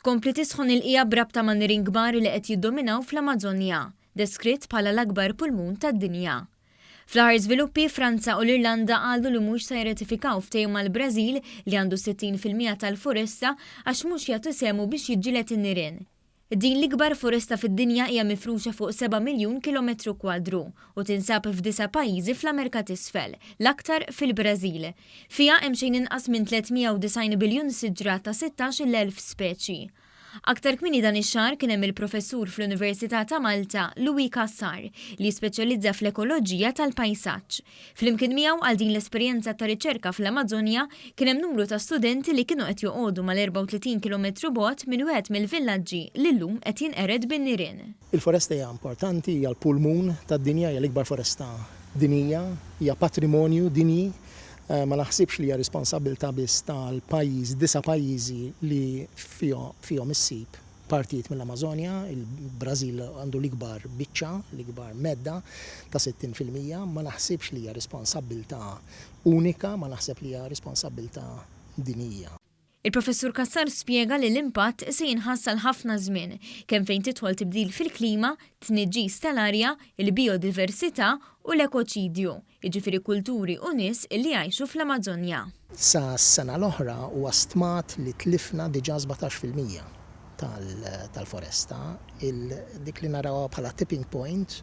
Tkompli tisħon il-qiegħa b'rabta ma' nirien kbar li qed jiddominaw fl-Amażonja, deskritt bħala l-akbar pulmun tad-dinja. Fl-aħħar żviluppi, Franza u l-Irlanda qalu li mhux se jirratifikaw ftehim mal-Brażil li għandu 60% tal-foresta għax mhux jagħti sehmu biex jiġġieled in-nirien. Din l-ikbar foresta fid-dinja hija mifruxa fuq 7 miljun kilometru kwadru u tinsab f'disa' pajjiżi fl-Amerka t'Isfel, l-aktar fil-Brażil. Fiha hemm xejn inqas minn 390 biljun siġra ta' 16,000 speċi. Aktar kmieni dan ix-xahar kien hemm il-Professur fl-Università ta' Malta, Louis Cassar, li jispeċjalizza fl-ekoloġija tal-pajsaġġ. Flimkien miegħu għal din l-esperjenza ta' riċerka fl-Amażonja kien hemm numru ta' studenti li kienu qed joqogħdu mal-34 kilometru bogħod minn wieħed mill-villaġġi li llum qed jinqered bin-nirien. Il-foresta hija importanti, hija l-pulmun tad-dinja, hija l-ikbar foresta dinjija, hija patrimonju dinji. Ma naħsibx li hija responsabbiltà biss tal-pajjiż, disa' pajjiżi li fihom issib partijiet mill-Amażonja, il-Brażil għandu l-ikbar biċċa, l-ikbar medda ta' 60%, ma naħsibx li hija responsabbiltà unika, ma naħseb li hija responsabbiltà dinjija. Il-Professur Cassar spjega li l-impatt se jinħass għal ħafna żmien, kemm fejn tidħol tibdil fil-klima, tniġġis tal-arja, il-bijodiversità u l-ekoċidju, jiġifieri kulturi u nies li jgħixu fl-Amażonja. Sa s-sena l-oħra huwa stmat li tlifna diġà 17% tal-foresta. Dik li narawha bħala tipping point,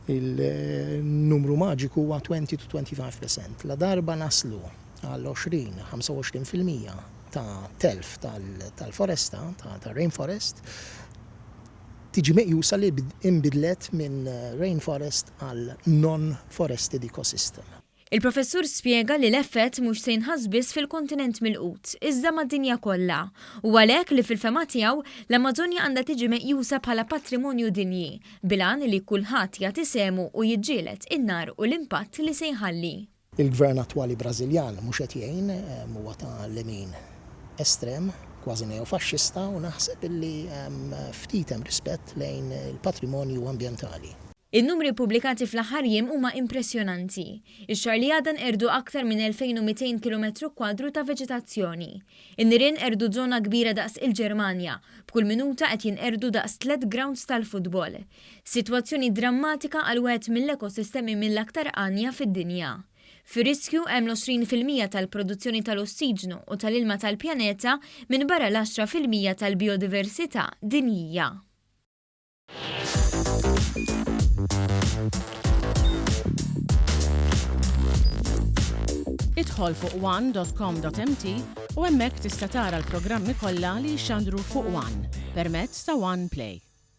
il-numru maġiku huwa 20 to 25%. Ladarba naslu għal 20, 25% ta' telf tal-foresta, tar-rainforest, tiġi meqjusa li inbidlet minn rainforest għal non-forested ecosystem. Il-Professur spjega li l-effett mhux se jinħass biss fil-kontinent milqut, iżda mad-dinja kollha. Hu għalhekk li fil-fehma tiegħu, l-Amażonja għandha tiġi meqjusa bħala patrimonju dinji, bil-għan li kulħadd jagħti sehmu u jiġġieled in-nar u l-impatt li se jħalli. Il-gvern attwali Brażiljan mhux qed jgħin, huwa ta' lemin estrem, kważi neo-faxxista u naħseb illi ftit hemm rispett lejn il-patrimonju ambjentali. In-numri ppubblikati fl-aħħar jiem huma impressjonanti. Ix-xahar li għadda nqerdu aktar minn 2,200 kilometru kwadru ta' veġetazzjoni. In-nirien qerdu żona kbira daqs il-Ġermanja, b'kull minuta qed jinqerdu daqs tliet grawnds tal-futbol. Sitwazzjoni drammatika għal wieħed mill-ekosistemi mill-aktar għanja fid-dinja. Fir-riskju hemm l-20% tal-produzzjoni tal-ossiġnu u tal-ilma tal-pjaneta minbarra l-10% tal-bijodiversità dinjija. Idħol fuq one.com.mt u hemmhekk tista' tara l-programmi kollha li jixxandru fuq One permezz ta' One Play.